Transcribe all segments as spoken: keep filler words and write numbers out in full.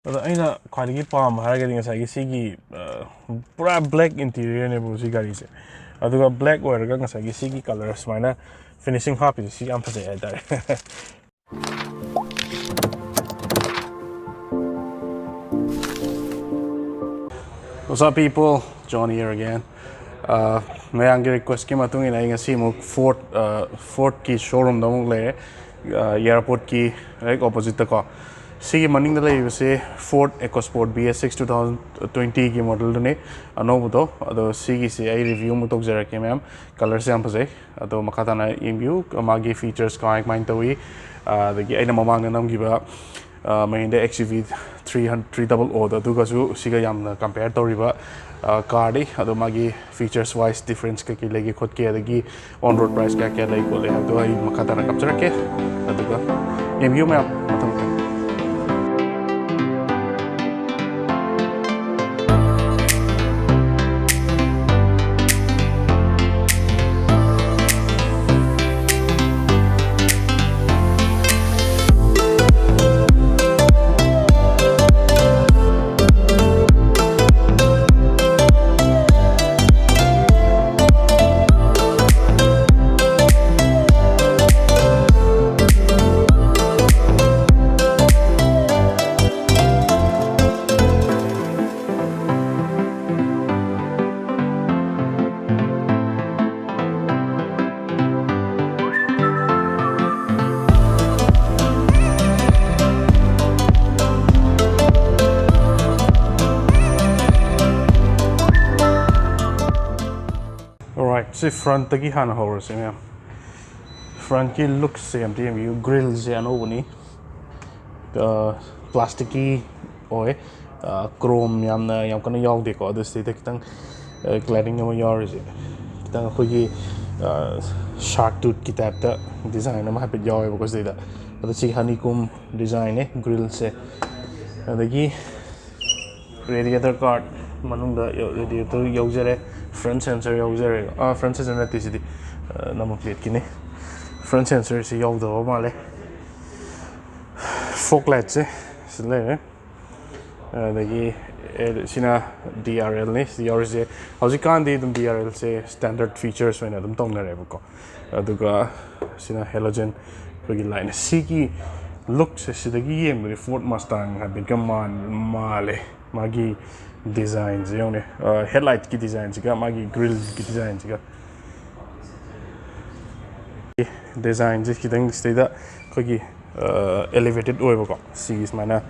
ꯑꯗꯣ ꯑꯩꯅ ꯈ꯭ꯋꯥꯏꯗꯒꯤ ꯄꯥꯝꯕ ꯍꯥꯏꯔꯒꯗꯤ ꯉꯁꯥꯏꯒꯤ ꯁꯤꯒꯤ, ꯑ, ꯄꯨꯔꯥ black interiorꯅꯦꯕ ꯁꯤ ꯒꯥꯔꯤꯁꯦ꯫ ꯑꯗꯨꯒ black ꯑꯣꯏꯔꯒ ꯉꯁꯥꯏꯒꯤ ꯁꯤꯒꯤ colour ꯁꯨꯃꯥꯏꯅ finishing ꯍꯥꯞꯄꯤꯁꯦ ꯁꯤ ꯌꯥꯝ ꯐꯖꯩ ꯍꯥꯏꯇꯥꯔꯦ꯫ What's up, people? John here again. Uh, ꯃꯌꯥꯝꯒꯤ requestꯀꯤ ꯃꯇꯨꯡ ꯏꯟꯅ ꯑꯩ ꯉꯁꯤ ꯑꯃꯨꯛ Ford, uh, Fordꯀꯤ showroomꯗ ꯑꯃꯨꯛ ꯂꯩꯔꯦ, uh, airportꯀꯤ ꯍꯦꯛ oppositeꯇꯀꯣ꯫ ꯁꯤꯒꯤ ꯃꯅꯤꯡꯗ ꯂꯩꯔꯤꯕꯁꯤ Ford EcoSport B S six two thousand twentyꯒꯤ modelꯗꯨꯅꯤ, ꯑꯅꯧꯕꯗꯣ꯫ ꯑꯗꯣ ꯁꯤꯒꯤꯁꯤ ꯑꯩ review ꯑꯃꯨꯛ ꯇꯧꯖꯔꯛꯀꯦ ꯃꯌꯥꯝ꯫ Colourꯁꯦ ꯌꯥꯝ ꯐꯖꯩ꯫ ꯑꯗꯣ ꯃꯈꯥ ꯇꯥꯅ ꯌꯦꯡꯕꯤꯌꯨ, ꯃꯥꯒꯤ features ꯀꯃꯥꯏ ꯀꯃꯥꯏꯅ ꯇꯧꯏ꯫ ꯑꯗꯒꯤ ꯑꯩꯅ ꯃꯃꯥꯡꯗ ꯅꯝꯈꯤꯕ, ꯑ, Mahindra XUV three hundred, three double Oꯗꯣ, ꯑꯗꯨꯒꯁꯨ ꯁꯤꯒ ꯌꯥꯝꯅ compare ꯇꯧꯔꯤꯕ, ꯑ, carꯅꯤ꯫ ꯑꯗꯣ ꯃꯥꯒꯤ features wise difference ꯀꯩꯀꯩ ꯂꯩꯒꯦ ꯈꯣꯠꯀꯦ, ꯑꯗꯒꯤ on road price ꯀꯌꯥ ꯀꯌꯥ ꯂꯩ ꯈꯣꯠꯂꯦ ꯍꯥꯏꯕꯗꯣ ꯑꯩ ꯃꯈꯥ ꯇꯥꯅ ꯀꯥꯞꯆꯔꯛꯀꯦ꯫ ꯑꯗꯨꯒ ꯌꯦꯡꯕꯤꯌꯨ ꯃꯌꯥꯝ, ꯃꯊꯪ ꯃꯊꯪ꯫ Alright, ꯁꯤ frontꯇꯒꯤ ꯍꯥꯟꯅ ꯍꯧꯔꯁꯦ ꯃꯌꯥꯝ꯫ Frontꯀꯤ lookꯁꯦ ꯑꯝꯇ ꯌꯦꯡꯕꯤꯌꯨ꯫ Grillꯁꯦ ꯑꯅꯧꯕꯅꯤ꯫ ꯑ, plasticꯀꯤ ꯑꯣꯏ꯫ ꯑ, chrome ꯌꯥꯝꯅ, ꯌꯥꯝ ꯀꯟꯅ ꯌꯥꯎꯗꯦꯀꯣ꯫ ꯑꯗꯨ ꯁꯤꯗ ꯈꯤꯇꯪ, ꯑ, cladding ꯑꯃ ꯌꯥꯎꯔꯤꯁꯦ꯫ ꯈꯤꯇꯪ ꯑꯩꯈꯣꯏꯒꯤ, ꯑ, shark toothꯀꯤ typeꯇ design ꯑꯃ ꯍꯥꯏꯐꯦꯠ ꯌꯥꯎꯋꯦꯕꯀꯣ ꯁꯤꯗ꯫ ꯑꯗꯣ ꯁꯤ honeycomb designꯅꯦ grillꯁꯦ꯫ ꯑꯗꯒꯤ radiator guard ꯃꯅꯨꯡꯗ ꯌꯥꯎ-, radiator ꯌꯥꯎꯖꯔꯦ꯫ Front sensor ꯌꯥꯎꯖꯔꯦ꯫ ꯑꯥ, front sensor ꯅꯠꯇꯦ ꯁꯤꯗꯤ, ꯑ, number plateꯀꯤꯅꯤ꯫ Front sensorꯁꯤ ꯌꯥꯎꯗꯕ ꯃꯥꯜꯂꯦ꯫ Fog lightꯁꯦ ꯁꯤ ꯂꯩꯔꯦ꯫ ꯑꯗꯒꯤ ꯑꯦ, ꯁꯤꯅ ꯗꯤ ꯑꯥꯔ ꯑꯦꯜꯅꯤ꯫ ꯁꯤ ꯌꯥꯎꯔꯤꯁꯦ, ꯍꯧꯖꯤꯛꯀꯥꯟꯗꯤ ꯑꯗꯨꯝ ꯗꯤ ꯑꯥꯔ ꯑꯦꯜꯁꯦ ꯁ꯭ꯇꯦꯟꯗꯔꯠ ꯐꯤꯆꯔꯁ ꯑꯣꯏꯅ ꯑꯗꯨꯝ ꯇꯧꯅꯔꯦꯕꯀꯣ꯫ ꯑꯗꯨꯒ ꯁꯤꯅ ꯍꯦꯂꯣꯖꯦꯟ, ꯑꯩꯈꯣꯏꯒꯤ ꯂꯥꯏꯠꯅ꯫ ꯁꯤꯒꯤ ꯂꯨꯛꯁꯦ ꯁꯤꯗꯒꯤ ꯌꯦꯡꯕꯗꯤ ꯐꯣꯔꯗ ꯃꯁꯇꯥꯡ ꯍꯥꯏꯐꯦꯠꯀ ꯃꯥꯟ-, ꯃꯥꯜꯂꯦ꯫ ꯃꯥꯒꯤ ꯗꯤꯖꯥꯏꯟꯁꯦ ꯌꯦꯡꯉꯨꯅꯦ, ꯍꯦꯗꯂꯥꯏꯠꯀꯤ ꯗꯤꯖꯥꯏꯟꯁꯤꯒ ꯃꯥꯒꯤ ꯒ꯭ꯔꯤꯜꯒꯤ ꯗꯤꯖꯥꯏꯟꯁꯤꯒ꯫ ꯗꯤꯖꯥꯏꯟꯁꯦ ꯈꯤꯇꯪ ꯁꯤꯗꯩꯗ ꯑꯩꯈꯣꯏꯒꯤ ꯑꯦꯂꯤꯚꯦꯇꯦꯠ ꯑꯣꯏꯕꯀꯣ꯫ ꯁꯤꯒꯤ ꯁꯨꯃꯥꯏꯅ,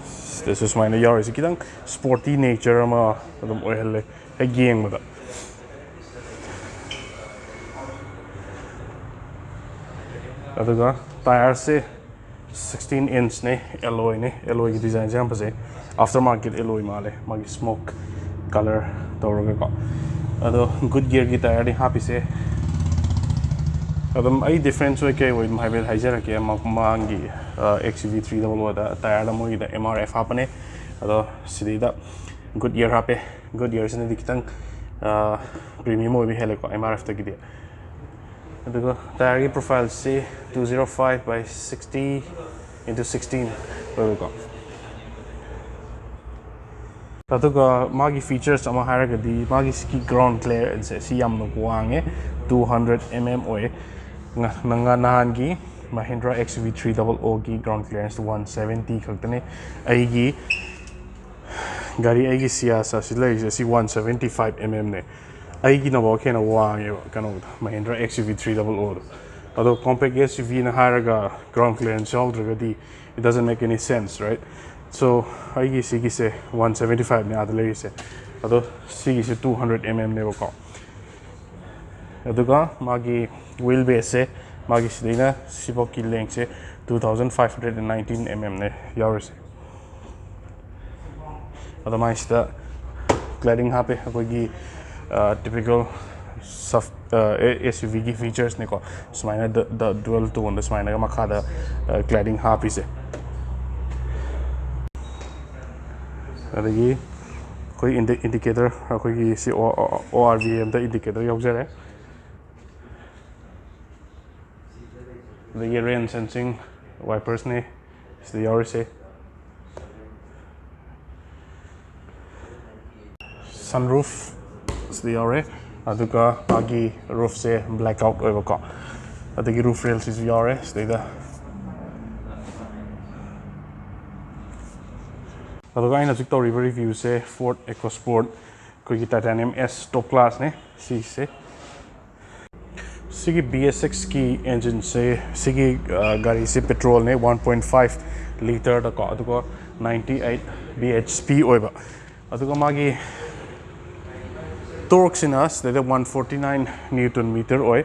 ꯁꯤꯗꯁꯨ ꯁꯨꯃꯥꯏꯅ ꯌꯥꯎꯔꯤꯁꯦ ꯈꯤꯇꯪ ꯁ꯭ꯄꯣꯔꯇꯤ ꯅꯦꯆꯔ ꯑꯃ ꯑꯗꯨꯝ ꯑꯣꯏꯍꯜꯂꯦ ꯍꯦꯛ ꯌꯦꯡꯕꯗ꯫ ꯑꯗꯨꯒ ꯇꯥꯌꯔꯁꯦ ꯁꯤꯛꯁꯇꯤꯟ ꯏꯟꯆꯅꯦ, ꯑꯦꯂꯣꯏꯅꯦ꯫ ꯑꯦꯂꯣꯏꯒꯤ ꯗꯤꯖꯥꯏꯟꯁꯦ ꯌꯥꯝ ꯐꯖꯩ, ꯑꯥꯐꯇꯔ ꯃꯥꯔꯀꯦꯠ ꯑꯦꯂꯣꯏ ꯃꯥꯜꯂꯦ, ꯃꯥꯒꯤ ꯁ꯭ꯃꯣꯛ ꯀꯂꯔ ꯇꯧꯔꯒꯀꯣ꯫ ꯑꯗꯣ ꯒꯨꯗ ꯒꯤꯌꯔꯒꯤ ꯇꯥꯌꯔꯅꯤ ꯍꯥꯞꯄꯤꯁꯦ꯫ ꯑꯗꯨꯝ ꯑꯩ ꯗꯤꯐ꯭ꯔꯦꯟꯁ ꯑꯣꯏ ꯀꯩ ꯑꯣꯏ ꯑꯗꯨꯝ ꯍꯥꯏꯐꯦꯠ ꯍꯥꯏꯖꯔꯛꯀꯦ꯫ ꯃ-, ꯃꯃꯥꯡꯒꯤ X U V three double ꯑꯣꯗ ꯇꯥꯌꯔꯗ ꯃꯣꯏꯒꯤꯗ ꯑꯦꯝ ꯑꯥꯔ ꯑꯦꯐ ꯍꯥꯞꯄꯅꯦ, ꯑꯗꯣ ꯁꯤꯗꯩꯗ ꯒꯨꯗ ꯒꯤꯌꯔ ꯍꯥꯞꯄꯦ꯫ ꯒꯨꯗ ꯒꯤꯌꯔꯁꯤꯅꯗꯤ ꯈꯤꯇꯪ ꯄ꯭ꯔꯤꯃꯤꯌꯝ ꯑꯣꯏꯕ ꯍꯦꯜꯂꯦꯀꯣ ꯑꯦꯝ ꯑꯥꯔ ꯑꯦꯐꯇꯒꯤꯗꯤ꯫ ꯑꯗꯨꯒ ꯇꯥꯌꯔꯒꯤ ꯄ꯭ꯔꯣꯐꯥꯏꯜꯁꯤ two zero five by sixty into sixteen ꯑꯣꯏꯕꯀꯣ꯫ ꯑꯗꯨꯒ ꯃꯥꯒꯤ ꯐꯤꯆꯔꯁ ꯑꯃ ꯍꯥꯏꯔꯒꯗꯤ, ꯃꯥꯒꯤ ꯁꯤꯒꯤ ꯒ꯭ꯔꯥꯎꯟ ꯀ꯭ꯂꯤꯌꯔꯦꯟꯁꯁꯦ ꯁꯤ ꯌꯥꯝꯅ ꯋꯥꯡꯉꯦ, two hundred M M ꯑꯣꯏ꯫ ꯉ-, ꯅꯉ-, ꯅꯍꯥꯟꯒꯤ Mahindra X U V three double ꯑꯣꯒꯤ ꯒ꯭ꯔꯥꯎꯟ ꯀ꯭ꯂꯤꯌꯔꯦꯟꯁ ꯋꯥꯟ ꯁꯚꯦꯟꯇꯤ ꯈꯛꯇꯅꯦ꯫ ꯑꯩꯒꯤ ꯒꯥꯔꯤ, ꯑꯩꯒꯤ ꯁꯤꯌꯥꯁ ꯑꯁꯤ ꯂꯩꯔꯤꯁꯦ, ꯁꯤ ꯋꯥꯟ ꯁꯚꯦꯟꯇꯤ ꯐꯥꯏꯚ ꯑꯦꯝ ꯑꯦꯝꯅꯦ꯫ ꯑꯩꯒꯤꯅꯐꯥꯎ ꯍꯦꯟꯅ ꯋꯥꯡꯉꯦꯕ ꯀꯩꯅꯣꯗ, Mahindra X U V three double ꯑꯣꯗꯣ꯫ ꯑꯗꯣ ꯀꯣꯝꯄꯦꯛ ꯑꯦꯁ ꯌꯨ ꯚꯤꯅ ꯍꯥꯏꯔꯒ ꯒ꯭ꯔꯥꯎꯟ ꯀ꯭ꯂꯤꯌꯔꯦꯟꯁ ꯌꯥꯎꯗ꯭ꯔꯒꯗꯤ, it doesn't make any sense, right? So ꯑꯩꯒꯤ ꯁꯤꯒꯤꯁꯦ ꯋꯥꯟ ꯁꯚꯦꯟꯇꯤ ꯐꯥꯏꯚꯅꯦ ꯑꯥꯗ ꯂꯩꯔꯤꯁꯦ, ꯑꯗꯣ ꯁꯤꯒꯤꯁꯦ two hundred M M ꯅꯦꯕꯀꯣ꯫ ꯑꯗꯨꯒ ꯃꯥꯒꯤ ꯋꯤꯜ ꯕꯦꯁꯁꯦ, ꯃꯥꯒꯤ ꯁꯤꯗꯩꯅ ꯁꯤꯐꯥꯎꯒꯤ ꯂꯦꯡꯁꯦ two thousand five hundred and nineteen M M ꯅꯦ ꯌꯥꯎꯔꯤꯁꯦ꯫ ꯑꯗꯨꯃꯥꯏꯅ ꯁꯤꯗ ꯀ꯭ꯂꯦꯗꯤꯡ ꯍꯥꯞꯄꯦ, ꯑꯩꯈꯣꯏꯒꯤ ꯇꯤꯄꯤꯀꯦꯜ ꯁꯐ ꯑꯦꯁ ꯌꯨ ꯚꯤꯒꯤ ꯐꯤꯆꯔꯁꯅꯤꯀꯣ꯫ ꯁꯨꯃꯥꯏꯅ ꯗ ꯗ ꯗꯨꯋꯦꯜ ꯇꯣꯟꯗ ꯁꯨꯃꯥꯏꯅꯒ ꯃꯈꯥꯗ ꯀ꯭ꯂꯦꯗꯤꯡ ꯍꯥꯞꯄꯤꯁꯦ꯫ ꯑꯗꯒꯤ ꯑꯩꯈꯣꯏ ꯏꯟꯗꯤ ꯏꯟꯗꯤꯀꯦꯇꯔ, ꯑꯩꯈꯣꯏꯒꯤ ꯁꯤ ꯑꯣ ꯑꯥꯔ ꯚꯤ ꯑꯦꯝꯗ ꯏꯟꯗꯤꯀꯦꯇꯔ ꯌꯥꯎꯖꯔꯦ꯫ ꯑꯗꯒꯤ ꯔꯦꯟ ꯁꯦꯟꯁꯤꯡ ꯋꯥꯏꯄꯔꯁꯅꯦ ꯁꯤꯗ ꯌꯥꯎꯔꯤꯁꯦ꯫ Sunroof ꯁꯤꯗ ꯌꯥꯎꯔꯦ꯫ ꯑꯗꯨꯒ ꯃꯥꯒꯤ roofꯁꯦ blackout ꯑꯣꯏꯕꯀꯣ꯫ ꯑꯗꯒꯤ roof railꯁꯤꯁꯨ ꯌꯥꯎꯔꯦ ꯁꯤꯗꯩꯗ꯫ ꯑꯗꯨꯒ ꯑꯩꯅ ꯍꯧꯖꯤꯛ ꯇꯧꯔꯤꯕ reviewꯁꯦ Ford EcoSport, ꯑꯩꯈꯣꯏꯒꯤ Titanium S top classꯅꯦ ꯁꯤꯁꯦ꯫ ꯁꯤꯒꯤ B S sixꯀꯤ engineꯁꯦ, ꯁꯤꯒꯤ ꯑ, ꯒꯥꯔꯤꯁꯦ petrolꯅꯦ, one point five litreꯗꯀꯣ, ꯑꯗꯨꯒ ninety eight B H P ꯑꯣꯏꯕ꯫ ꯑꯗꯨꯒ ꯃꯥꯒꯤ torqueꯁꯤꯅ ꯁꯤꯗꯩꯗ one forty nine newton meter ꯑꯣꯏ꯫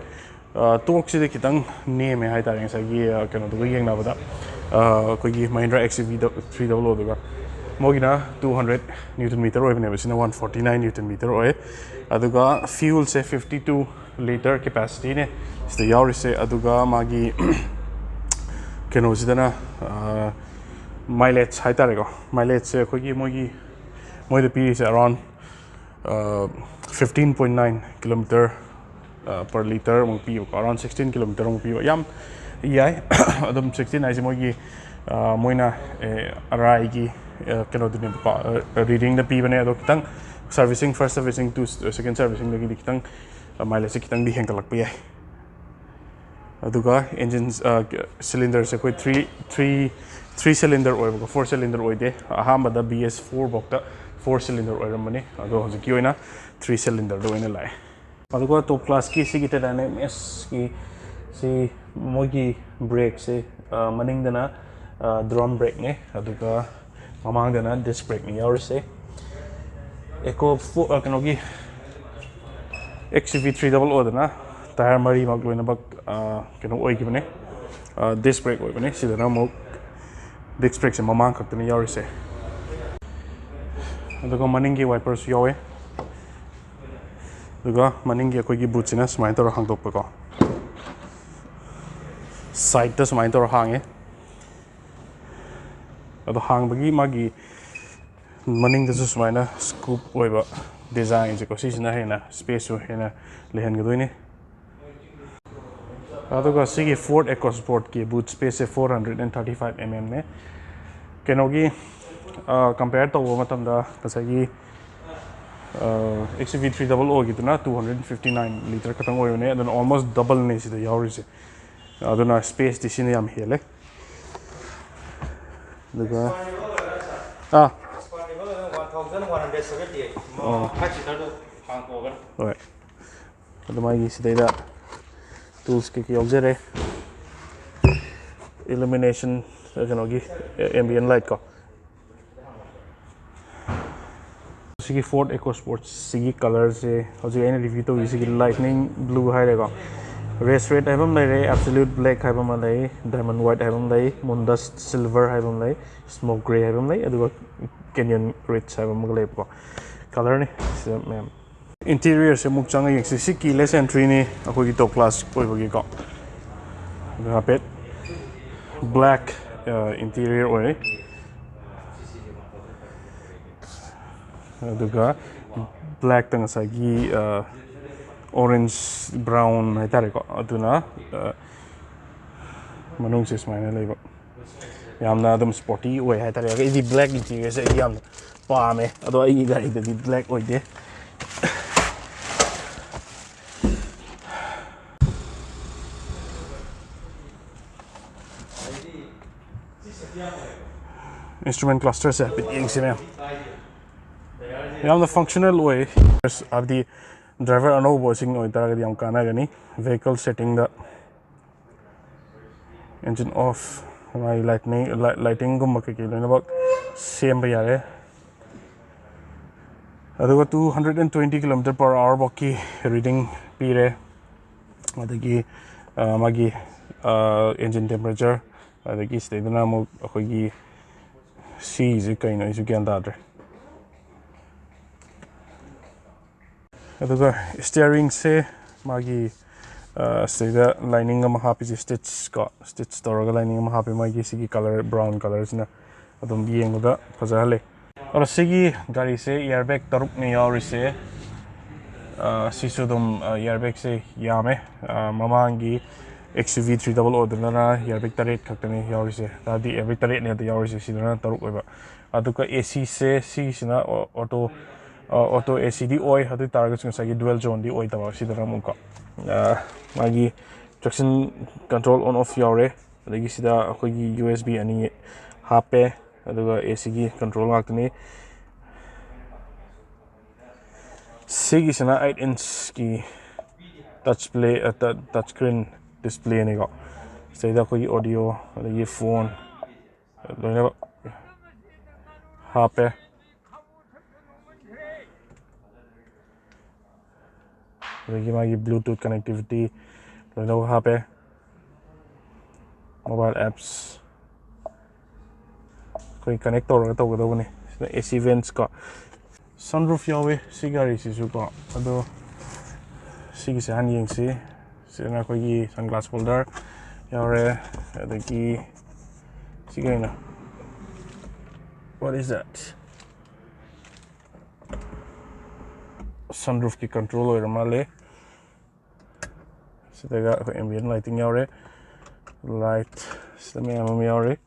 ꯑ, torqueꯁꯤꯗꯤ ꯈꯤꯇꯪ ꯅꯦꯝꯃꯦ ꯍꯥꯏꯇꯥꯔꯦ, ꯉꯁꯥꯏꯒꯤ ꯑ, ꯀꯩꯅꯣꯗꯨꯒ ꯌꯦꯡꯅꯕꯗ, ꯑ, ꯑꯩꯈꯣꯏꯒꯤ Mahindra XUV three double Oꯗꯨꯒ꯫ ꯃꯣꯏꯒꯤꯅ two hundred newton meter ꯑꯣꯏꯕꯅꯦꯕ, ꯁꯤꯅ one forty nine newton meter ꯑꯣꯏ꯫ ꯑꯗꯨꯒ fuelꯁꯦ fifty two litre capacityꯅꯦ ꯁꯤꯗ ꯌꯥꯎꯔꯤꯁꯦ꯫ ꯑꯗꯨꯒ ꯃꯥꯒꯤ ꯀꯩꯅꯣꯁꯤꯗꯅ, ꯑ, mileage ꯍꯥꯏꯇꯥꯔꯦꯀꯣ, mileageꯁꯦ ꯑꯩꯈꯣꯏꯒꯤ ꯃꯣꯏꯒꯤ, ꯃꯣꯏꯗ ꯄꯤꯔꯤꯁꯦ around fifteen point nine kilometer per litre ꯑꯃꯨꯛ ꯄꯤꯌꯦꯕꯀꯣ, around sixteen kilometer ꯑꯃꯨꯛ ꯄꯤꯕ, ꯌꯥꯝ ꯌꯥꯏ꯫ ꯑꯗꯨꯝ sixteen ꯍꯥꯏꯁꯦ ꯃꯣꯏꯒꯤ, ꯑ, ꯃꯣꯏꯅ, ꯑꯦ, ꯑꯔꯥꯏꯒꯤ, ꯑ, ꯀꯩꯅꯣꯗꯨꯅꯦꯕꯀꯣ, ꯑ, readingꯗ ꯄꯤꯕꯅꯦ꯫ ꯑꯗꯣ ꯈꯤꯇꯪ servicing, first servicing to second servicingꯗꯒꯤꯗꯤ ꯈꯤꯇꯪ, ꯑ, mileageꯁꯦ ꯈꯤꯇꯪꯗꯤ ꯍꯦꯟꯒꯠꯂꯛꯄ ꯌꯥꯏ꯫ ꯑꯗꯨꯒ engine, ꯑ, cylinderꯁꯦ ꯑꯩꯈꯣꯏ three, three, three cylinder ꯑꯣꯏꯕꯀꯣ, four cylinder ꯑꯣꯏꯗꯦ꯫ ꯑꯍꯥꯟꯕꯗ B S four ꯐꯥꯎꯗ four cylinder ꯑꯣꯏꯔꯝꯕꯅꯤ, ꯑꯗꯣ ꯍꯧꯖꯤꯛꯀꯤ ꯑꯣꯏꯅ three cylinderꯗ ꯑꯣꯏꯅ ꯂꯥꯛꯑꯦ꯫ ꯑꯗꯨꯒ top classꯀꯤ ꯁꯤꯒꯤ Titanium Sꯀꯤ ꯁꯤ ꯃꯣꯏꯒꯤ brakeꯁꯦ, ꯑ, ꯃꯅꯤꯡꯗꯅ, ꯑ, drum brakeꯅꯦ, ꯑꯗꯨꯒ ꯃꯃꯥꯡꯗꯅ disc brakeꯅꯦ ꯌꯥꯎꯔꯤꯁꯦ꯫ Eco four, ꯑ, ꯀꯩꯅꯣꯒꯤ XUV three double Oꯗꯅ tyre ꯃꯔꯤꯃꯛ ꯂꯣꯏꯅꯃꯛ, ꯑ, ꯀꯩꯅꯣ ꯑꯣꯏꯈꯤꯕꯅꯦ, ꯑ, disc brake ꯑꯣꯏꯕꯅꯦ꯫ ꯁꯤꯗꯅ ꯑꯃꯨꯛ disc brakeꯁꯦ ꯃꯃꯥꯡ ꯈꯛꯇꯅꯤ ꯌꯥꯎꯔꯤꯁꯦ꯫ ꯑꯗꯨꯒ ꯃꯅꯤꯡꯒꯤ wiperꯁꯨ ꯌꯥꯎꯋꯦ꯫ ꯑꯗꯨꯒ ꯃꯅꯤꯡꯒꯤ ꯑꯩꯈꯣꯏꯒꯤ bootꯁꯤꯅ ꯁꯨꯃꯥꯏꯅ ꯇꯧꯔ ꯍꯥꯡꯗꯣꯛꯄꯀꯣ, sideꯇ ꯁꯨꯃꯥꯏꯅ ꯇꯧꯔ ꯍꯥꯡꯉꯦ꯫ ꯑꯗꯣ ꯍꯥꯡꯕꯒꯤ ꯃꯥꯒꯤ ꯃꯅꯤꯡꯗꯁꯨ ꯁꯨꯃꯥꯏꯅ scoop ꯑꯣꯏꯕ designꯁꯦꯀꯣ, ꯁꯤꯁꯤꯅ ꯍꯦꯟꯅ spaceꯁꯨ ꯍꯦꯟꯅ ꯂꯩꯍꯟꯒꯗꯣꯏꯅꯤ꯫ ꯑꯗꯨꯒ ꯁꯤꯒꯤ Ford EcoSportꯀꯤ boot spaceꯁꯦ four hundred and thirty five mmꯅꯦ꯫ ꯀꯩꯅꯣꯒꯤ, ꯑ, compare ꯇꯧꯕ ꯃꯇꯝꯗ ꯉꯁꯥꯏꯒꯤ X C V three double O ꯒꯤꯗꯨꯅ two hundred fifty nine litre ꯈꯛꯇꯪ ꯑꯣꯏꯕꯅꯦ, ꯑꯗꯨꯅ almost double ꯅꯦ ꯁꯤꯗ ꯌꯥꯎꯔꯤꯁꯦ꯫ ꯑꯗꯨꯅ space ꯇꯤ ꯁꯤꯅ ꯌꯥꯝ ꯍꯦꯜꯂꯦ꯫ ꯑꯗꯨꯒ ꯑꯥ One thousand one hundred seventy eight. ꯑꯣ꯫ Five seater ꯗꯣ ꯍꯥꯡꯇꯣꯛꯑꯒ꯫ ꯍꯣꯏ꯫ ꯑꯗꯨ ꯃꯥꯒꯤ ꯁꯤꯗꯩꯗ tools ꯀꯩꯀꯩ ꯌꯥꯎꯖꯔꯦ꯫ Illumination, ꯀꯩꯅꯣꯒꯤ ambient light ꯀꯣ꯫ ꯁꯤꯒꯤ Ford EcoSport ꯁꯤꯒꯤ colour ꯁꯦ ꯍꯧꯖꯤꯛ ꯑꯩꯅ review ꯇꯧꯔꯤꯁꯤꯒꯤ lightning blue ꯍꯥꯏꯔꯦꯀꯣ꯫ Race red ꯍꯥꯏꯕ ꯑꯃ ꯂꯩꯔꯦ, absolute black ꯍꯥꯏꯕ ꯑꯃ ꯂꯩ, diamond white ꯍꯥꯏꯕ ꯑꯃ ꯂꯩ, moondust silver ꯍꯥꯏꯕ ꯑꯃ ꯂꯩ, smoke grey ꯍꯥꯏꯕ ꯑꯃ ꯂꯩ, ꯑꯗꯨꯒ canyon ridge ꯍꯥꯏꯕ ꯑꯃꯒ ꯂꯩꯕꯀꯣ꯫ Colour ꯅꯤ ꯁꯤꯗ ꯃꯌꯥꯝ꯫ Interior ꯁꯦ ꯑꯃꯨꯛ ꯆꯪꯉ ꯌꯦꯡꯁꯤ꯫ ꯁꯤ keyless entry ꯅꯤ, ꯑꯩꯈꯣꯏꯒꯤ top class ꯑꯣꯏꯕꯒꯤꯀꯣ꯫ ꯑꯗꯨꯒ ꯍꯥꯏꯐꯦꯠ black interior ꯑꯣꯏꯔꯦ꯫ ꯑꯗꯨꯒ black ꯇ ꯉꯁꯥꯏꯒꯤ orange brown ꯍꯥꯏꯇꯥꯔꯦꯀꯣ, ꯑꯗꯨꯅ ꯃꯅꯨꯡꯁꯦ ꯁꯨꯃꯥꯏꯅ ꯂꯩꯕ꯫ ꯌꯥꯝꯅ ꯑꯗꯨꯝ sporty ꯑꯣꯏ ꯍꯥꯏꯇꯥꯔꯦ꯫ ꯑꯩꯗꯤ black interior ꯁꯦ ꯑꯩꯗꯤ ꯌꯥꯝꯅ ꯄꯥꯝꯃꯦ, ꯑꯗꯣ ꯑꯩꯒꯤ ꯒꯥꯔꯤꯗꯗꯤ black ꯑꯣꯏꯗꯦ꯫ Instrument cluster ꯁꯦ ꯍꯥꯏꯐꯦꯠ ꯌꯦꯡꯁꯤ ꯃꯌꯥꯝ꯫ ꯌꯥꯝꯅ functional ꯑꯣꯏ, ꯍꯥꯏꯕꯗꯤ driver ꯑꯅꯧꯕꯁꯤꯡ ꯑꯣꯏꯇꯥꯔꯒꯗꯤ ꯌꯥꯝ ꯀꯥꯟꯅꯒꯅꯤ꯫ Vehicle setting ꯗ engine off, ꯃꯥꯒꯤ lightning, lighting ꯒꯨꯝꯕ ꯀꯩꯀꯩ ꯂꯣꯏꯅꯃꯛ ꯁꯦꯝꯕ ꯌꯥꯔꯦ꯫ ꯑꯗꯨꯒ two hundred and twenty kilometer per hour ꯐꯥꯎꯀꯤ reading ꯄꯤꯔꯦ꯫ ꯑꯗꯒꯤ ꯃꯥꯒꯤ engine temperature, ꯑꯗꯒꯤ ꯁꯤꯗꯩꯗꯅ ꯑꯃꯨꯛ ꯑꯩꯈꯣꯏꯒꯤ ꯁꯤꯁꯦ ꯀꯩꯅꯣ ꯑꯩꯁꯨ ꯒ꯭ꯌꯥꯟ ꯇꯥꯗ꯭ꯔꯦ꯫ ꯑꯗꯨꯒ steering ꯁꯦ ꯃꯥꯒꯤ ꯁꯤꯗꯩꯗ lining ꯑꯃ ꯍꯥꯞꯄꯤꯁꯦ, stitch ꯀꯣ, stitch ꯇꯧꯔꯒ lining ꯑꯃ ꯍꯥꯞꯄꯤ ꯃꯥꯒꯤ ꯁꯤꯒꯤ colour, brown colour ꯁꯤꯅ ꯑꯗꯨꯝ ꯌꯦꯡꯕꯗ ꯐꯖꯍꯜꯂꯦ꯫ ꯑꯗꯣ ꯁꯤꯒꯤ ꯒꯥꯔꯤꯁꯦ airbag ꯇꯔꯨꯛꯅꯦ ꯌꯥꯎꯔꯤꯁꯦ꯫ ꯁꯤꯁꯨ ꯑꯗꯨꯝ airbag ꯁꯦ ꯌꯥꯝꯃꯦ꯫ ꯃꯃꯥꯡꯒꯤ XUV three double O ꯗꯨꯅ airbag ꯇꯔꯦꯠ ꯈꯛꯇꯅꯦ ꯌꯥꯎꯔꯤꯁꯦ, ꯍꯥꯏꯗꯤ airbag ꯇꯔꯦꯠꯅꯦ ꯑꯗ ꯌꯥꯎꯔꯤꯁꯦ, ꯁꯤꯗꯅ ꯇꯔꯨꯛ ꯑꯣꯏꯕ꯫ ꯑꯗꯨꯒ AC ꯁꯦ ꯁꯤꯒꯤꯁꯤꯅ auto ꯑꯣꯇꯣ ꯑꯦ ꯁꯤꯗꯤ ꯑꯣꯏ, ꯑꯗꯨ ꯑꯣꯏ ꯇꯥꯔꯒꯁꯨ ꯉꯁꯥꯏꯒꯤ dual zoneꯗꯤ ꯑꯣꯏꯗꯕ꯫ ꯁꯤꯗꯅ ꯑꯃꯨꯛꯀꯣ, ꯑ, ꯃꯥꯒꯤ traction control on off ꯌꯥꯎꯔꯦ, ꯑꯗꯒꯤ ꯁꯤꯗ ꯑꯩꯈꯣꯏꯒꯤ U S B ꯑꯅꯤ ꯍꯥꯞꯄꯦ, ꯑꯗꯨꯒ A Cꯒꯤ control ꯉꯥꯛꯇꯅꯤ꯫ ꯁꯤꯒꯤꯁꯤꯅ eight inchꯀꯤ touch play, touch screen displayꯅꯤꯀꯣ꯫ ꯁꯤꯗꯩꯗ ꯑꯩꯈꯣꯏꯒꯤ audio, ꯑꯗꯒꯤ phone ꯂꯣꯏꯅꯃꯛ ꯍꯥꯞꯄꯦ꯫ ꯑꯗꯒꯤ ꯃꯥꯒꯤ Bluetooth connectivity ꯂꯣꯏꯅꯃꯛ ꯍꯥꯞꯄꯦ꯫ Mobile apps ꯑꯩꯈꯣꯏ connect ꯇꯧꯔꯒ ꯇꯧꯒꯗꯧꯕꯅꯤ꯫ ꯁꯤꯅ A C vents ꯀꯣ꯫ Sunroof ꯌꯥꯎꯋꯦ ꯁꯤ ꯒꯥꯔꯤꯁꯤꯁꯨ ꯀꯣ꯫ ꯑꯗꯣ ꯁꯤꯒꯤꯁꯦ ꯍꯥꯟꯅ ꯌꯦꯡꯁꯤ꯫ ꯁꯤꯗꯅ ꯑꯩꯈꯣꯏꯒꯤ sunglass holder ꯌꯥꯎꯔꯦ꯫ ꯑꯗꯒꯤ ꯁꯤ ꯀꯩꯅꯣ? What is that? Sunroofꯀꯤ control ꯑꯣꯏꯔ ꯃꯥꯜꯂꯦ꯫ ꯁꯤꯗꯒ ꯑꯩꯈꯣꯏ ambient lighting ꯌꯥꯎꯔꯦ꯫ Light ꯁꯤꯗ ꯃꯌꯥꯝ ꯑꯃ ꯌꯥꯎꯔꯤ꯫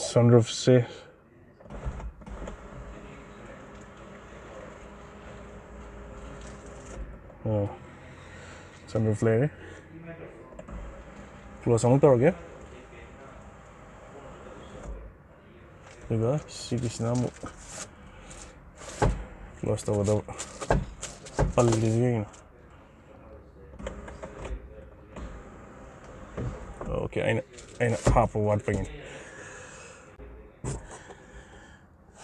Sunroofꯁꯦ, ꯑꯣ, sunroof ꯂꯩꯔꯦ꯫ Close ꯑꯃꯨꯛ ꯇꯧꯔꯒꯦ꯫ ꯑꯗꯨꯒ ꯁꯤꯒꯤꯁꯤꯅ ꯑꯃꯨꯛ close ꯇꯧꯒꯗꯕ꯫ ꯄꯜꯂꯤꯁꯤ ꯀꯩꯒꯤꯅꯣ? Okay, ꯑꯩꯅ, ꯑꯩꯅ ꯍꯥꯞꯄ ꯋꯥꯠꯄꯒꯤꯅꯤ꯫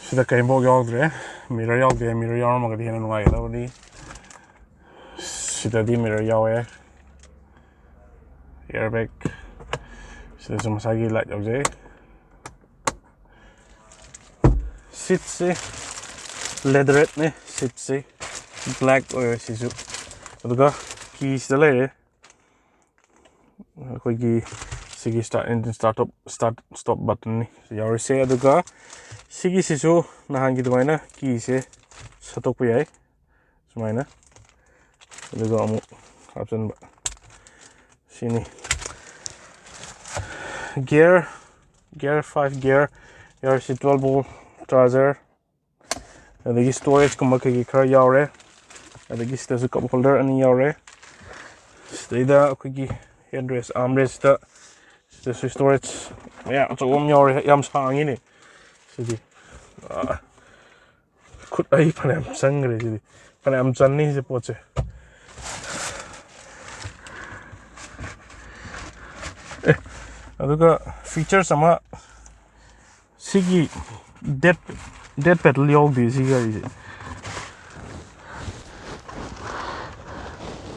ꯁꯤꯗ ꯀꯔꯤꯝꯐꯥꯎ ꯌꯥꯎꯗ꯭ꯔꯦ꯫ Mirror ꯌꯥꯎꯗꯦ꯫ Mirror ꯌꯥꯎꯔꯝꯃꯒꯗꯤ ꯍꯦꯟꯅ ꯅꯨꯡꯉꯥꯏꯒꯗꯕꯅꯤ꯫ ꯁꯤꯗꯗꯤ mirror ꯌꯥꯎꯋꯦ꯫ Airbag꯫ ꯁꯤꯗꯁꯨ ꯃꯁꯥꯒꯤ light ꯌꯥꯎꯖꯩ꯫ Seatꯁꯤ leatherettes ꯅꯦ꯫ Seatꯁꯤ black ꯑꯣꯏꯔꯦ ꯁꯤꯁꯨ꯫ ꯑꯗꯨꯒ keyꯁꯤꯗ ꯂꯩꯔꯦ꯫ ꯑꯩꯈꯣꯏꯒꯤ ꯁꯤꯒꯤ start engine, start stop, start stop buttonꯅꯤ ꯌꯥꯎꯔꯤꯁꯦ꯫ ꯑꯗꯨꯒ ꯁꯤꯒꯤꯁꯤꯁꯨ ꯅꯍꯥꯟꯒꯤ ꯑꯗꯨꯃꯥꯏꯅ keyꯁꯦ ꯁꯠꯇꯣꯛꯄ ꯌꯥꯏ ꯁꯨꯃꯥꯏꯅ, ꯑꯗꯨꯒ ꯑꯃꯨꯛ ꯍꯥꯞꯆꯤꯟꯕ꯫ ꯁꯤꯅꯤ꯫ Gear, gear five gear, gear ꯁꯤ twelve volt charger, ꯑꯗꯒꯤ storageꯀꯨꯝꯕ ꯀꯩꯀꯩ ꯈꯔ ꯌꯥꯎꯔꯦ꯫ ꯑꯗꯒꯤ ꯁꯤꯗꯁꯨ cup holder ꯑꯅꯤ ꯌꯥꯎꯔꯦ꯫ ꯁꯤꯗꯩꯗ ꯑꯩꯈꯣꯏꯒꯤ headrest, armrestꯇ ꯁꯤꯗꯁꯨ storage ꯃꯌꯥꯝ ꯑꯆꯧꯕ ꯑꯃ ꯌꯥꯎꯔꯦ꯫ ꯌꯥꯝ ꯁꯥꯡꯉꯤꯅꯦ ꯁꯤꯗꯤ꯫ ꯑꯥ, ꯈꯨꯠ ꯑꯩ ꯐꯅꯌꯥꯝ ꯆꯪꯈ꯭ꯔꯦ ꯁꯤꯗꯤ꯫ ꯐꯅꯌꯥꯝ ꯆꯟꯅꯤ ꯁꯤ ꯄꯣꯠꯁꯦ꯫ ꯑꯦ, ꯑꯗꯨꯒ features ꯑꯃ, ꯁꯤꯒꯤ dead, dead pedal ꯌꯥꯎꯗꯦ ꯁꯤ ꯒꯥꯔꯤꯁꯦ꯫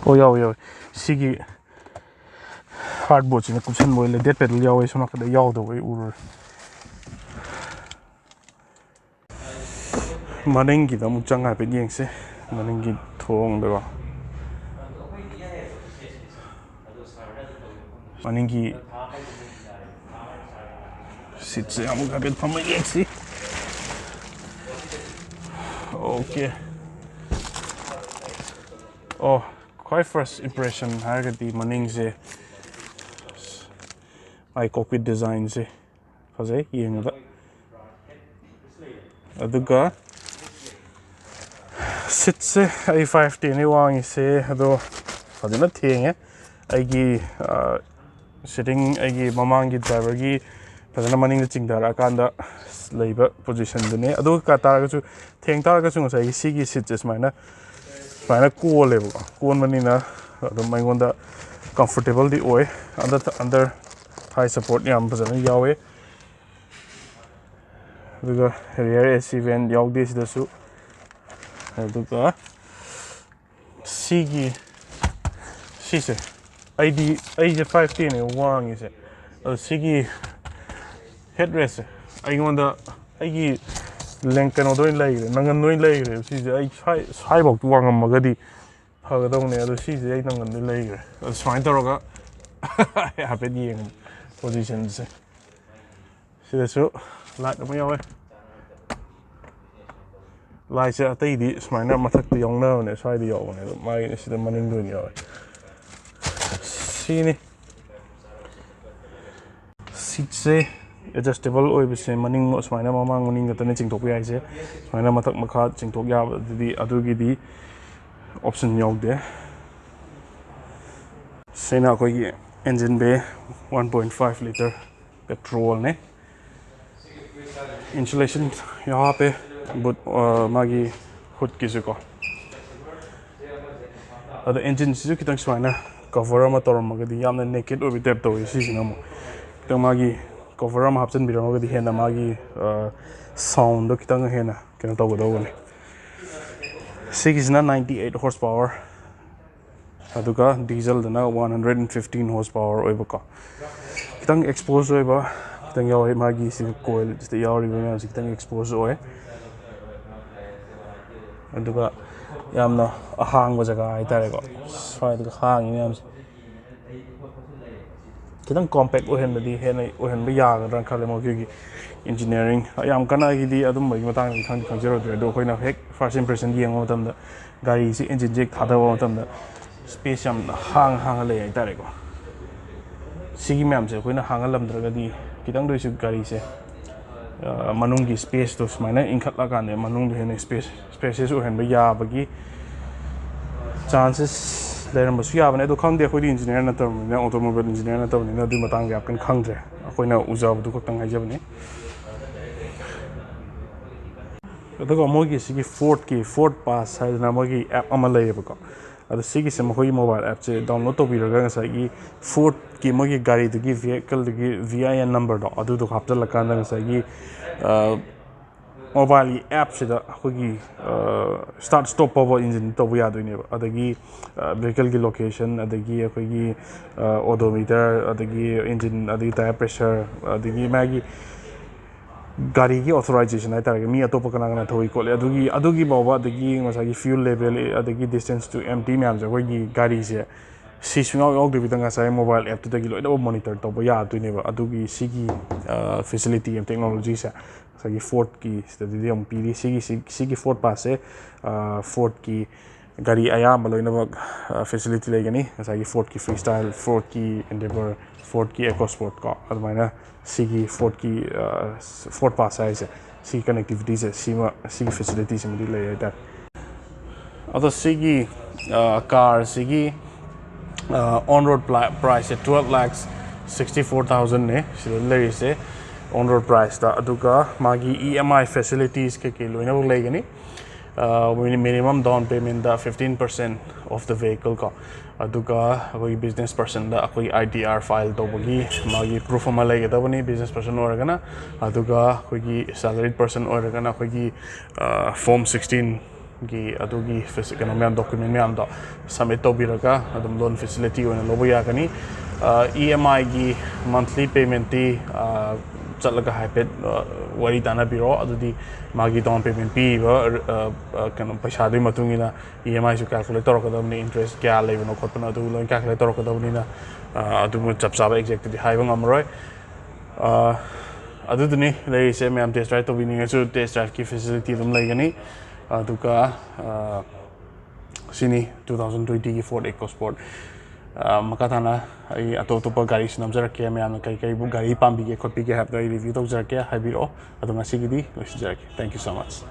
ꯑꯣ, ꯌꯥꯎꯋꯦ, ꯌꯥꯎꯋꯦ꯫ ꯁꯤꯒꯤ hardboardꯁꯤꯅ ꯀꯨꯞꯁꯟꯕ ꯑꯣꯏꯅ dead pedal ꯌꯥꯎꯋꯦ꯫ ꯁꯣꯝ ꯅꯥꯀꯟꯗ ꯌꯥꯎꯗꯕ ꯑꯩ ꯎꯔꯨꯔꯦ꯫ ꯃꯅꯤꯡꯒꯤꯗ ꯑꯃꯨꯛ ꯆꯪꯉ ꯍꯥꯏꯐꯦꯠ ꯌꯦꯡꯁꯦ꯫ ꯃꯅꯤꯡꯒꯤ ꯊꯣꯡꯗꯀꯣ꯫ ꯃꯅꯤꯡꯒꯤ seatꯁꯦ ꯑꯃꯨꯛ ꯍꯥꯏꯐꯦꯠ ꯐꯝꯃ ꯌꯦꯡꯁꯤ꯫ Okay꯫ ꯑꯣ, ꯈ꯭ꯋꯥꯏ first impression ꯍꯥꯏꯔꯒꯗꯤ ꯃꯅꯤꯡꯁꯦ, ꯃꯥꯏ cockpit designꯁꯦ ꯐꯖꯩ ꯌꯦꯡꯕꯗ꯫ ꯑꯗꯨꯒ seatꯁꯦ ꯑꯩ five ten ꯅꯤ ꯋꯥꯡꯉꯤꯁꯦ, ꯑꯗꯣ ꯐꯖꯅ ꯊꯦꯡꯉꯦ꯫ ꯑꯩꯒꯤ, ꯑ, sitting, ꯑꯩꯒꯤ ꯃꯃꯥꯡꯒꯤ driverꯒꯤ ꯐꯖꯅ ꯃꯅꯤꯡꯗ ꯆꯤꯡꯊꯔꯛꯑꯀꯥꯟꯗ ꯂꯩꯕ positionꯗꯨꯅꯦ꯫ ꯑꯗꯨ ꯀ ꯇꯥꯔꯒꯁꯨ, ꯊꯦꯡ ꯇꯥꯔꯒꯁꯨ ꯉꯁꯥꯏꯒꯤ ꯁꯤꯒꯤ seatꯁꯦ ꯁꯨꯃꯥꯏꯅ, ꯁꯨꯃꯥꯏꯅ ꯀꯣꯜꯂꯦꯕꯀꯣ꯫ ꯀꯣꯟꯕꯅꯤꯅ ꯑꯗꯨꯝ ꯑꯩꯉꯣꯟꯗ comfortableꯗꯤ ꯑꯣꯏ꯫ Under, under thigh support ꯌꯥꯝ ꯐꯖꯅ ꯌꯥꯎꯋꯦ꯫ ꯑꯗꯨꯒ rear AC vent ꯌꯥꯎꯗꯦ ꯁꯤꯗꯁꯨ꯫ ꯑꯗꯨꯒ ꯁꯤꯒꯤ, ꯁꯤꯁꯦ, ꯑꯩꯗꯤ, ꯑꯩꯁꯦ five ten ꯅꯦ ꯋꯥꯡꯉꯤꯁꯦ꯫ ꯑꯗꯣ ꯁꯤꯒꯤ headrestꯁꯦ ꯑꯩꯉꯣꯟꯗ, ꯑꯩꯒꯤ ꯂꯦꯡ-, ꯀꯩꯅꯣꯗ ꯑꯣꯏꯅ ꯂꯩꯈ꯭ꯔꯦ, ꯅꯪꯒꯟꯗ ꯑꯣꯏꯅ ꯂꯩꯈ꯭ꯔꯦꯕ꯫ ꯁꯤꯁꯦ ꯑꯩ ꯁ꯭ꯋꯥꯏ, ꯁ꯭ꯋꯥꯏꯐꯥꯎ ꯋꯥꯡꯉꯝꯃꯒꯗꯤ ꯐꯒꯗꯧꯅꯦ꯫ ꯑꯗꯣ ꯁꯤꯁꯦ ꯑꯩ ꯅꯪꯒꯟꯗ ꯂꯩꯈ꯭ꯔꯦ꯫ ꯑꯗꯣ ꯁꯨꯃꯥꯏꯅ ꯇꯧꯔꯒ ꯍꯥꯏꯐꯦꯠ ꯌꯦꯡꯉꯨ positionꯁꯦ꯫ ꯁꯤꯗꯁꯨ light ꯑꯃ ꯌꯥꯎꯋꯦ꯫ Lightꯁꯦ ꯑꯇꯩꯗꯤ ꯁꯨꯃꯥꯏꯅ ꯃꯊꯛꯇ ꯌꯥꯎꯅꯕꯅꯦ, ꯁ꯭ꯋꯥꯏꯗ ꯌꯥꯎꯕꯅꯦ, ꯑꯗꯣ ꯃꯥꯒꯤ ꯁꯤꯗ ꯃꯅꯤꯡꯗ ꯑꯣꯏꯅ ꯌꯥꯎꯋꯦ꯫ ꯁꯤꯅꯤ꯫ ꯁꯤꯠꯁꯦ ꯑꯦꯗꯖꯁꯇꯦꯕꯜ ꯑꯣꯏꯕꯁꯦ ꯃꯅꯤꯡ ꯁꯨꯃꯥꯏꯅ ꯃꯃꯥꯡ ꯃꯅꯤꯡ ꯈꯛꯇꯅꯦ ꯆꯤꯡꯊꯣꯛꯄ ꯌꯥꯏꯁꯦ꯫ ꯁꯨꯃꯥꯏꯅ ꯃꯊꯛ ꯃꯈꯥ ꯆꯤꯡꯊꯣꯛ ꯌꯥꯕꯗꯨꯗꯤ ꯑꯗꯨꯒꯤꯗꯤ ꯑꯣꯞꯁꯟ ꯌꯥꯎꯗꯦ꯫ ꯁꯤꯅ ꯑꯩꯈꯣꯏꯒꯤ engine bay, one point five litre petrolꯅꯦ꯫ Insulation ꯌꯥꯎ ꯍꯥꯞꯄꯦ, ꯕꯨꯠ, ꯃꯥꯒꯤ ꯍꯨꯠꯀꯤꯁꯨꯀꯣ꯫ ꯑꯗꯣ engineꯁꯤꯁꯨ ꯈꯤꯇꯪ ꯁꯨꯃꯥꯏꯅ cover ꯑꯃ ꯇꯧꯔꯝꯃꯒꯗꯤ ꯌꯥꯝꯅ naked ꯑꯣꯏꯕ type ꯇꯧꯋꯤ꯫ ꯁꯤꯁꯤꯅ ꯑꯃꯨꯛ ꯈꯤꯇꯪ ꯃꯥꯒꯤ cover ꯑꯃ ꯍꯥꯞꯆꯤꯟꯕꯤꯔꯝꯃꯒꯗꯤ ꯍꯦꯟꯅ ꯃꯥꯒꯤ soundꯗꯣ ꯈꯤꯇꯪ ꯍꯦꯟꯅ ꯀꯩꯅꯣ ꯇꯧꯒꯗꯧꯕꯅꯤ꯫ ꯁꯤꯒꯤꯁꯤꯅ ninety eight horse power, ꯑꯗꯨꯒ dieselꯗꯅ one hundred and fifteen horse power ꯑꯣꯏꯕꯀꯣ꯫ ꯈꯤꯇꯪ expose ꯑꯣꯏꯕ ꯈꯤꯇꯪ ꯌꯥꯎꯋꯦ, ꯃꯥꯒꯤ ꯁꯤ coilꯁꯤꯗ ꯌꯥꯎꯔꯤꯕ ꯃꯌꯥꯝꯁꯤ ꯈꯤꯇꯪ expose ꯑꯣꯏ꯫ ꯑꯗꯨꯒ ꯌꯥꯝꯅ ꯑꯍꯥꯡꯕ ꯖꯒꯥ ꯍꯥꯏꯇꯥꯔꯦꯀꯣ, ꯁ꯭ꯋꯥꯏꯗꯒ ꯍꯥꯡꯉꯤ ꯃꯌꯥꯝꯁꯦ꯫ ꯈꯤꯇꯪ compact ꯑꯣꯏꯍꯟꯕꯗꯤ ꯍꯦꯟꯅ ꯑꯣꯏꯍꯟꯕ ꯌꯥꯒꯗ꯭ꯔꯥ ꯈꯜꯂꯦ ꯃꯈꯣꯏꯒꯤ engineering꯫ ꯌꯥꯝ ꯀꯟꯅ ꯑꯩꯒꯤꯗꯤ ꯑꯗꯨꯝꯕꯒꯤ ꯃꯇꯥꯡꯗꯗꯤ ꯈꯪꯗꯤ ꯈꯪꯖꯔꯨꯗ꯭ꯔꯦ, ꯑꯗꯣ ꯑꯩꯈꯣꯏꯅ ꯍꯦꯛ first impression ꯌꯦꯡꯕ ꯃꯇꯝꯗ ꯒꯥꯔꯤꯁꯤ engineꯁꯦ ꯍꯦꯛ ꯊꯥꯗꯕ ꯃꯇꯝꯗ space ꯌꯥꯝ ꯍꯥꯡ ꯍꯥꯡꯉ ꯂꯩ ꯍꯥꯏꯇꯥꯔꯦꯀꯣ꯫ ꯁꯤꯒꯤ ꯃꯌꯥꯝꯁꯦ ꯑꯩꯈꯣꯏꯅ ꯍꯥꯡꯍꯜꯂꯝꯗ꯭ꯔꯒꯗꯤ ꯈꯤꯇꯪꯗ ꯑꯣꯏꯁꯨ ꯒꯥꯔꯤꯁꯦ ꯃꯅꯨꯡꯒꯤ spaceꯇꯣ ꯁꯨꯃꯥꯏꯅ ꯏꯟꯈꯠꯂꯀꯥꯟꯗ ꯃꯅꯨꯡꯗ ꯍꯦꯟꯅ space spacious ꯑꯣꯏꯍꯟꯕ ꯌꯥꯕꯒꯤ chances ꯂꯩꯔꯝꯕꯁꯨ ꯌꯥꯕꯅꯦ꯫ ꯑꯗꯣ ꯈꯪꯗꯦ, ꯑꯩꯈꯣꯏꯗꯤ engineer ꯅꯠꯇꯕꯅꯤꯅ, automobile engineer ꯅꯠꯇꯕꯅꯤꯅ ꯑꯗꯨꯒꯤ ꯃꯇꯥꯡꯗ ꯌꯥꯝ ꯀꯟꯅ ꯈꯪꯗ꯭ꯔꯦ꯫ ꯑꯩꯈꯣꯏꯅ ꯎꯖꯕꯗꯨ ꯈꯛꯇꯪ ꯍꯥꯏꯖꯕꯅꯤ꯫ ꯑꯗꯨꯒ ꯃꯣꯏꯒꯤ ꯁꯤꯒꯤ Fordꯀꯤ Ford Pass ꯍꯥꯏꯗꯅ ꯃꯣꯏꯒꯤ app ꯑꯃ ꯂꯩꯌꯦꯕꯀꯣ꯫ ꯑꯗꯣ ꯁꯤꯒꯤꯁꯦ ꯃꯈꯣꯏꯒꯤ mobile appꯁꯦ download ꯇꯧꯕꯤꯔꯒ ꯉꯁꯥꯏꯒꯤ Fordꯀꯤ ꯃꯣꯏꯒꯤ ꯒꯥꯔꯤꯗꯨꯒꯤ vehicleꯗꯨꯒꯤ V I N numberꯗꯣ ꯑꯗꯨꯗꯣ ꯍꯥꯞꯆꯤꯜꯂꯀꯥꯟꯗ ꯉꯁꯥꯏꯒꯤ mobileꯒꯤ appꯁꯤꯗ ꯑꯩꯈꯣꯏꯒꯤ start stop ꯐꯥꯎꯕ engine ꯇꯧꯕ ꯌꯥꯗꯣꯏꯅꯦꯕ꯫ ꯑꯗꯒꯤ vehicleꯒꯤ location, ꯑꯗꯒꯤ ꯑꯩꯈꯣꯏꯒꯤ odometer, ꯑꯗꯒꯤ engine, ꯑꯗꯒꯤ tyre pressure, ꯑꯗꯒꯤ ꯃꯥꯒꯤ ꯒꯥꯔꯤꯒꯤ authorization ꯍꯥꯏꯇꯥꯔꯦ, ꯃꯤ ꯑꯇꯣꯞꯄ ꯀꯅꯥ ꯀꯅꯥ ꯊꯧꯏ ꯈꯣꯠꯂꯤ ꯑꯗꯨꯒꯤ, ꯑꯗꯨꯒꯤ ꯐꯥꯎꯕ, ꯑꯗꯒꯤ ꯉꯁꯥꯏꯒꯤ fuel level, ꯑꯗꯒꯤ distance to empty ꯃꯌꯥꯝꯁꯦ ꯑꯩꯈꯣꯏꯒꯤ ꯒꯥꯔꯤꯁꯦ ꯁꯤ ꯁꯨꯡꯌꯥꯎ ꯌꯥꯎꯗꯕꯤꯗ ꯉꯁꯥꯏ mobile appꯇꯨꯗꯒꯤ ꯂꯣꯏꯅꯃꯛ monitor ꯇꯧꯕ ꯌꯥꯗꯣꯏꯅꯦꯕ꯫ ꯑꯗꯨꯒꯤ ꯁꯤꯒꯤ facility ꯑꯃ, technologyꯁꯦ ꯉꯁꯥꯏꯒꯤ Fordꯀꯤ ꯁꯤꯗꯗꯤ ꯑꯃꯨꯛ ꯄꯤꯔꯤ꯫ ꯁꯤꯒꯤ ꯁꯤ- ꯁꯤꯒꯤ Ford Passꯁꯦ Fordꯀꯤ ꯒꯥꯔꯤ ꯑꯌꯥꯝꯕ ꯂꯣꯏꯅꯃꯛ ꯐꯦꯁꯤꯂꯤꯇꯤ ꯂꯩꯒꯅꯤ꯫ ꯉꯁꯥꯏꯒꯤ ꯐꯣꯔꯠꯀꯤ ꯐ꯭ꯔꯤ ꯁ꯭ꯇꯥꯏꯜ, ꯐꯣꯔꯠꯀꯤ ꯑꯦꯟꯗꯦꯕꯔ, ꯐꯣꯔꯠꯀꯤ ꯏꯀꯣ ꯁ꯭ꯄꯣꯔꯠ ꯀꯣ, ꯑꯗꯨꯃꯥꯏꯅ ꯁꯤꯒꯤ ꯐꯣꯔꯠꯀꯤ ꯐꯣꯔꯠ ꯄꯥꯁ ꯍꯥꯏꯔꯤꯁꯦ, ꯁꯤꯒꯤ ꯀꯅꯦꯛꯇꯤꯕꯤꯇꯤꯁꯦ, ꯁꯤꯃ ꯁꯤꯒꯤ ꯐꯦꯁꯤꯂꯤꯇꯤꯁꯤꯃꯗꯤ ꯂꯩ ꯍꯥꯏꯇꯥꯔꯦ꯫ ꯑꯗꯣ ꯁꯤꯒꯤ ꯀꯥꯔꯁꯤꯒꯤ on road price say twelve lakhs sixty four thousand ꯅꯦ ꯁꯤꯗ ꯂꯩꯔꯤꯁꯦ on road price ꯇ꯫ ꯑꯗꯨꯒ ꯃꯥꯒꯤ ꯏ ꯑꯦꯝ ꯑꯥꯏ ꯐꯦꯁꯤꯂꯤꯇꯤꯁ ꯀꯩꯀꯩ ꯂꯣꯏꯅꯃꯛ ꯂꯩꯒꯅꯤ꯫ Minimum down payment the fifteen percent of the vehicle ꯀꯣ, ꯑꯗꯨꯒ ꯑꯩꯈꯣꯏꯒꯤ ꯕꯤꯖꯤꯅꯦꯁ ꯄꯔꯁꯟꯗ ꯑꯩꯈꯣꯏ ꯑꯥꯏ ꯇꯤ ꯑꯥꯔ ꯐꯥꯏꯜ ꯇꯧꯕꯒꯤ ꯃꯥꯒꯤ ꯄ꯭ꯔꯨꯐ ꯑꯃ ꯂꯩꯒꯗꯕꯅꯤ, ꯕꯤꯖꯤꯅꯦꯁ ꯄꯔꯁꯟ ꯑꯣꯏꯔꯒꯅ꯫ ꯑꯗꯨꯒ ꯑꯩꯈꯣꯏꯒꯤ ꯁꯦꯂꯔꯤꯠ ꯄꯔꯁꯟ ꯑꯣꯏꯔꯒꯅ ꯑꯩꯈꯣꯏꯒꯤ ꯐꯣꯝ ꯁꯤꯛꯁꯇꯤꯟꯒꯤ ꯑꯗꯨꯒꯤ ꯐꯦꯁꯤ- ꯀꯩꯅꯣ ꯃꯌꯥꯝ, ꯗꯣꯀꯨꯃꯦꯟ ꯃꯌꯥꯝꯗꯣ ꯁꯕꯃꯤꯠ ꯇꯧꯕꯤꯔꯒ ꯑꯗꯨꯝ ꯂꯣꯟ ꯐꯦꯁꯤꯂꯤꯇꯤ ꯑꯣꯏꯅ ꯂꯧꯕ ꯌꯥꯒꯅꯤ꯫ ꯏ ꯑꯦꯝ ꯑꯥꯏꯒꯤ ꯃꯟꯊꯂꯤ ꯄꯦꯃꯦꯟꯠꯇꯤ ꯆꯠꯂꯒ ꯍꯥꯏꯐꯦꯠ ꯋꯥꯔꯤ ꯇꯥꯟꯅꯕꯤꯔꯣ꯫ ꯑꯗꯨꯗꯤ ꯃꯥꯒꯤ ꯗꯥꯎꯟ ꯄꯦꯃꯦꯟ ꯄꯤꯔꯤꯕ ꯀꯩꯅꯣ ꯄꯩꯁꯥꯗꯨꯒꯤ ꯃꯇꯨꯡ ꯏꯟꯅ ꯏ ꯑꯦꯝ ꯑꯥꯏꯁꯨ ꯀꯦꯜꯀꯨꯂꯦꯠ ꯇꯧꯔꯛꯀꯗꯕꯅꯤ, ꯏꯟꯇꯔꯦꯁ ꯀꯌꯥ ꯂꯩꯕꯅꯣ ꯈꯣꯠꯄꯅꯣ ꯑꯗꯨ ꯂꯣꯏ ꯀꯦꯜꯀꯨꯂꯦꯠ ꯇꯧꯔꯛꯀꯗꯕꯅꯤꯅ꯫ ꯑꯗꯨꯕꯨ ꯆꯞ ꯆꯥꯕ ꯑꯦꯛꯖꯦꯛꯇꯨꯗꯤ ꯍꯥꯏꯕ ꯉꯝꯃꯔꯣꯏ꯫ ꯑꯗꯨꯗꯨꯅꯤ ꯂꯩꯔꯤꯁꯦ꯫ ꯃꯌꯥꯝ ꯇꯦꯁ ꯗ꯭ꯔꯥꯏꯚ ꯇꯧꯕꯤꯅꯤꯡꯉꯁꯨ ꯇꯦꯁ ꯗ꯭ꯔꯥꯏꯚꯀꯤ ꯐꯦꯁꯤꯂꯤꯇꯤ ꯑꯗꯨꯝ ꯂꯩꯒꯅꯤ꯫ ꯑꯗꯨꯒ ꯁꯤꯅꯤ two thousand twenty ꯒꯤ Ford EcoSport꯫ ꯃꯈꯥ ꯇꯥꯅ ꯑꯩ ꯑꯇꯣꯞ ꯑꯇꯣꯞꯄ ꯒꯥꯔꯤꯁꯨ ꯅꯝꯖꯔꯛꯀꯦ꯫ ꯃꯌꯥꯝꯅ ꯀꯔꯤ ꯀꯔꯤꯕꯨ ꯒꯥꯔꯤ ꯄꯥꯝꯕꯤꯒꯦ ꯈꯣꯠꯄꯤꯒꯦ ꯍꯥꯏꯕꯗꯣ ꯑꯩ ꯔꯤꯚ꯭ꯌꯨ ꯇꯧꯖꯔꯛꯀꯦ, ꯍꯥꯏꯕꯤꯔꯛꯑꯣ꯫ ꯑꯗꯣ ꯉꯁꯤꯒꯤꯗꯤ ꯂꯣꯏꯁꯤꯟꯖꯔꯒꯦ꯫ Thank you so much꯫